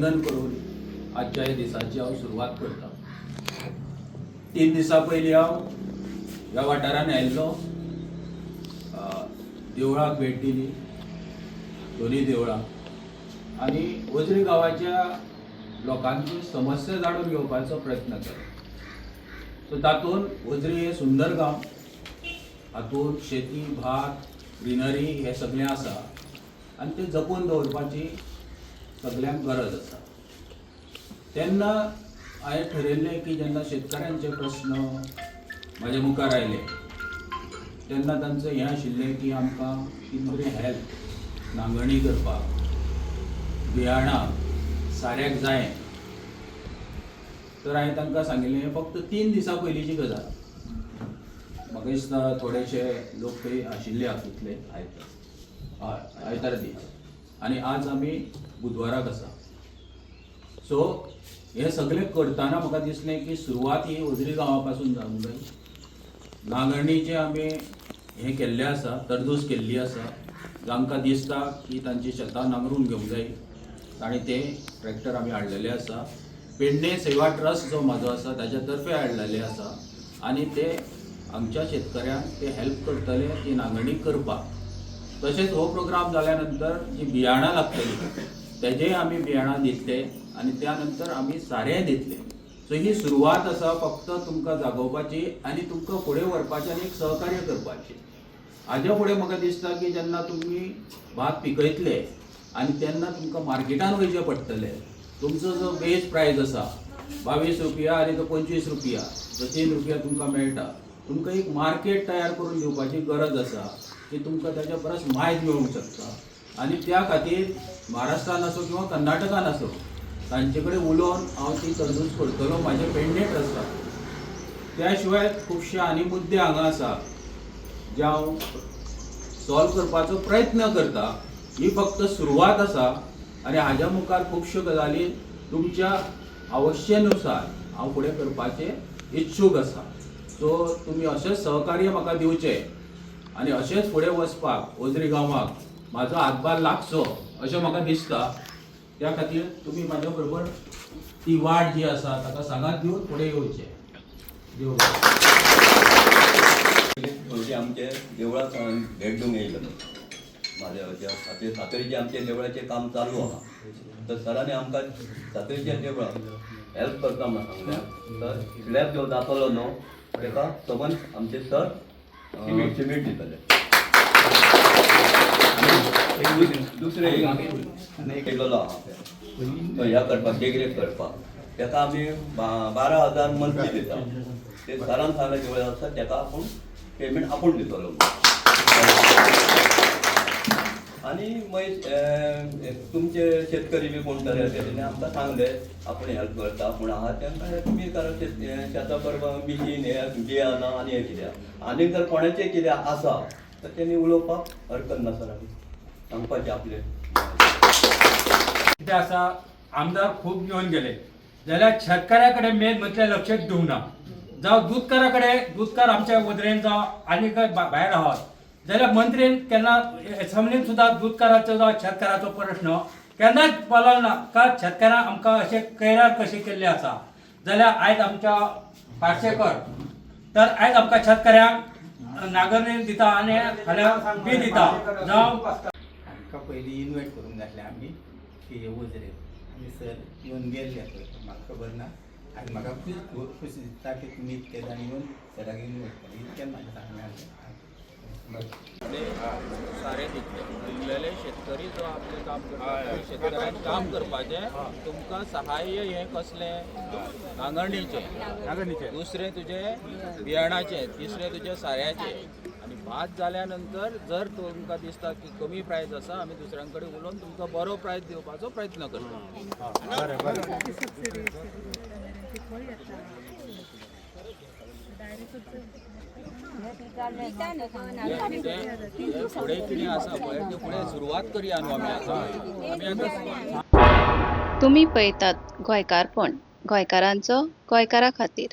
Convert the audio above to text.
अभिनंदन करून आजच्या ह्या दिसाची हांव सुरवात करता. 3 दिसां पयलीं हांव ह्या वाठारांत आयिल्लो, देवळाक भेट दिली, दोनूय देवळां, आनी वजरी गांवाच्या लोकांची समस्या जाणून घेवपाचो प्रयत्न केलो. सो तातूंत वजरी हे सुंदर गांव, हातूंत शेती, भात, ग्रिनरी हें सगळें आसा आनी तें जपून दवरपाची सगल्यांक गरज आसा. तेन्ना हांवें ठरयल्लें की जेन्ना शेतकारांचे प्रस्न म्हाज्या मुखार आयले तेन्ना तांचें हें आशिल्लें की आमकां कितें तरी हेल्प नांगरणी करपाक, बियाणां, साऱ्याक जाय. तर हांवें तांकां सांगिल्लें, फक्त 3 दिसां पयलींची गजाल, म्हाका दिसता थोडेशे लोक थंय आशिल्ले हातूंतले. हय, आयतार दीस आनी आज आमी बुधवाराक आसा. सो हें सगळें करतना म्हाका दिसलें की सुरवात ही वजरी गांवा पासून जावंक जाय. नांगरणीचें आमी हें केल्लें आसा, तरतूद केल्ली आसा. जांकां दिसता की तांची शेतां नांगरून घेवंक जाय ताणें ते ट्रॅक्टर आमी हाडलेले आसा. पेडणे सेवा ट्रस्ट जो म्हाजो आसा ताच्या तर्फे हाडलेले आसा आनी ते आमच्या शेतकऱ्यांक ते हेल्प करतले ती नांगरणी करपाक. तशेंच हो प्रोग्राम जाल्या नंतर जी बियाणां लागतली तेजेय आमी बियाणां दितले आनी त्या नंतर आमी सारेंय दितले. सो ही सुरवात आसा फक्त तुमकां जागोवपाची आनी तुमकां फुडें व्हरपाची आनी एक सहकार्य करपाची. हाज्या फुडें म्हाका दिसता की जेन्ना तुमी भात पिकयतले आनी तेन्ना तुमकां मार्केटान वयचें पडटलें, तुमचो जो बेज प्रायज आसा 22 रुपया आनी तो 25 रुपया, जो 3 रुपया तुमकां मेळटा, तुमकां एक मार्केट तयार करून दिवपाची गरज आसा की तुमकां ताच्या परस मायज मेळूंक शकता. आनी त्या खातीर महाराष्ट्रान आसूं किंवा कर्नाटकान आसूं तांचे कडेन उलोवन हांव ती तरतूद करतलो म्हाजे पेडणे ट्रस्टाक. त्या शिवाय खुबशे आनी मुद्दे हांगा आसा जे हांव सॉल्व करपाचो प्रयत्न करता. ही फक्त सुरवात आसा आनी हाज्या मुखार खुबश्यो गजाली तुमच्या आवश्यनुसार हांव फुडें करपाचें इच्छूक आसा. सो तुमी अशेंच सहकार्य म्हाका दिवचें आनी अशेंच फुडें वचपाक वजरी गांवाक म्हाजो हातभार लागचो अशें म्हाका दिसता. त्या खातीर तुमी म्हाज्या बरोबर ती वाट जी आसा ताका सांगात दिवन फुडें येवचें. देव बरें. पयलीं आमचे देवळाक भेट दिवंक येयल्लो म्हादेवाच्या सातेरीचें आमच्या देवळाचें काम चालू आहा. तर सरांनी आमकां सातेरीच्या देवळाक हेल्प करता म्हणून सांगलें. तर स्लॅब जो जातलो न्हू ताका सबंद आमचे सर सिमेंट दितले. आनी दुसरें केल्लो आहा तो ह्या करपाक, देखरेख करपाक, ताका आमी 12,000 मंथली दिता. ते सरान सांगलें देवळा आसा ताका आपूण पेमेंट आपूण दितलो. आनी मागीर तुमचे शेतकरी बी कोण तरी आसा तेणी आमकां सांगलें आपूण हेल्प करता पूण आहा तांकां तुमी कारण शेतां करपाक मिशीन हें बियाणां आनी हें कितें आनी जर कोणाचें कितें आसा तर तेणी उलोवपाक हरकत ना. सरांनी सांगपाचें आपलें. कितें आसा, आमदार खूब येवन गेले जाल्यार शेतकाऱ्या कडेन मेन म्हटल्यार लक्ष दिवंक ना. जावं दुदकारा कडेन, दुदकार आमच्या वजरेन जावं आनी खंय भायर आहात जाल्यार मंत्रीन केन्ना एसेंब्लीन सुद्दां दुदकाराचो जावं शेतकाराचो प्रश्न केन्नाच पळोवंक ना का शेतकारांक आमकां अशें कैरार कशें केल्लें आसा. जाल्यार आयज आमच्या पार्सेकर तर आयज आमकां शेतकऱ्यांक नागरणी दिता आनी फाल्यां बी दिता जावं आमकां पयलीं इनवायट करूंक जाय आमी की वजरे आनी सर येवन गेल्ले पळय, म्हाका खबर ना. आनी म्हाका खुश दिसता की तुमी इतके जाण येवन सराक इनवायट केलें, इतकें म्हाका सांगलें. सारें दितले उरलेले शेतकरी जो आपलें काम करता, शेतकऱ्यान काम करपाचें. तुमकां सहाय्य हें कसलें, नांगरणीचें, दुसरें तुजें बियाणाचें, तिसरें तुजें साऱ्याचें. आनी भात जाल्या नंतर जर तुमकां दिसता की कमी प्रायस आसा, आमी दुसऱ्यां कडेन उलोवन तुमकां बरो प्रायस दिवपाचो प्रयत्न करता. सबसिडी तें फुडें कितें आसा पळय तें फुडें सुरवात करया न्हू. आमी आतां आमी आतां तुमी पळयतात गोंयकारपण, गोंयकारांचो गोंयकारा खातीर.